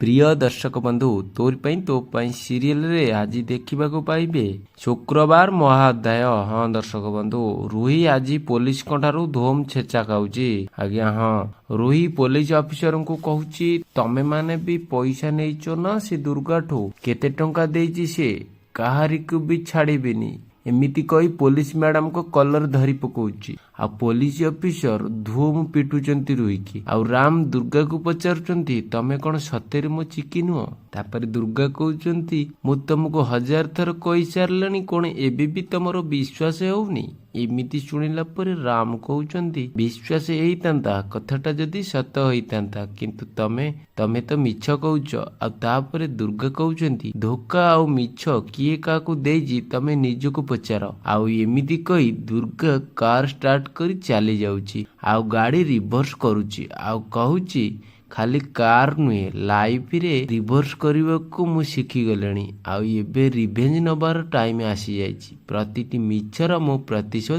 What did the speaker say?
ପ୍ରିୟ ଦର୍ଶକ ବନ୍ଧୁ, ତୋରି ପାଇଁ ତୋ ପାଇଁ ସିରିଏଲରେ ଆଜି ଦେଖିବାକୁ ପାଇବେ ଶୁକ୍ରବାର ମହାଅଧ୍ୟାୟ। ହଁ ଦର୍ଶକ ବନ୍ଧୁ, ରୁହି ଆଜି ପୋଲିସଙ୍କ ଠାରୁ ଧୁମ ଛେଚା ଖାଉଛି। ଆଜ୍ଞା ହଁ, ରୁହି ପୋଲିସ ଅଫିସରଙ୍କୁ କହୁଛି, ତମେ ମାନେ ବି ପଇସା ନେଇଛ ନା ସେ ଦୁର୍ଗାଠୁ? କେତେ ଟଙ୍କା ଦେଇଛି ସେ? କାହାରିକୁ ବି ଛାଡ଼ିବିନି। ଏମିତି କହି ପୋଲିସ ମ୍ୟାଡାମଙ୍କ କଲର ଧରି ପକଉଛି ଆଉ ପୋଲିସ ଅଫିସର ଧୁମ ପିଟୁଛନ୍ତି ରୁହିକି। ଆଉ ରାମ ଦୁର୍ଗାକୁ ପଚାରୁଛନ୍ତି, ତମେ କଣ ସତରେ ମୋ ଚିକି ନୁହଁ? ତାପରେ ଦୁର୍ଗା କହୁଛନ୍ତି, ମୁଁ ତମକୁ ହଜାର ଥର କହିସାରିଲାଣି, କଣ ଏବେ ବି ତମର ବିଶ୍ୱାସ ହେଉନି? ଏମିତି ଶୁଣିଲା ପରେ ରାମ କହୁଛନ୍ତି, ବିଶ୍ୱାସ ହେଇଥାନ୍ତା କଥାଟା ଯଦି ସତ ହେଇଥାନ୍ତା, କିନ୍ତୁ ତମେ ତ ମିଛ କହୁଛ। ଆଉ ତାପରେ ଦୁର୍ଗା କହୁଛନ୍ତି, ଧୋକା ଆଉ ମିଛ କିଏ କାହାକୁ ଦେଇଛି ତମେ ନିଜକୁ ପଚାର। ଆଉ ଏମିତି କହି ଦୁର୍ଗା କାର ଷ୍ଟାର୍ଟ କରି ଚାଲି ଯାଉଛି ଆଉ ଗାଡି ରିଭର୍ସ କରୁଛି ଆଉ କହୁଛି, ଖାଲି କାର ନୁହେଁ, ଲାଇଫରେ ରିଭର୍ସ କରିବାକୁ ମୁଁ ଶିଖିଗଲିଣି। ଆଉ ଏବେ ରିଭେଞ୍ଜ ନେବାର ଟାଇମ ଆସିଯାଇଛି। ପ୍ରତିଟି ମିଛର ମୁଁ ପ୍ରତିଶୋଧ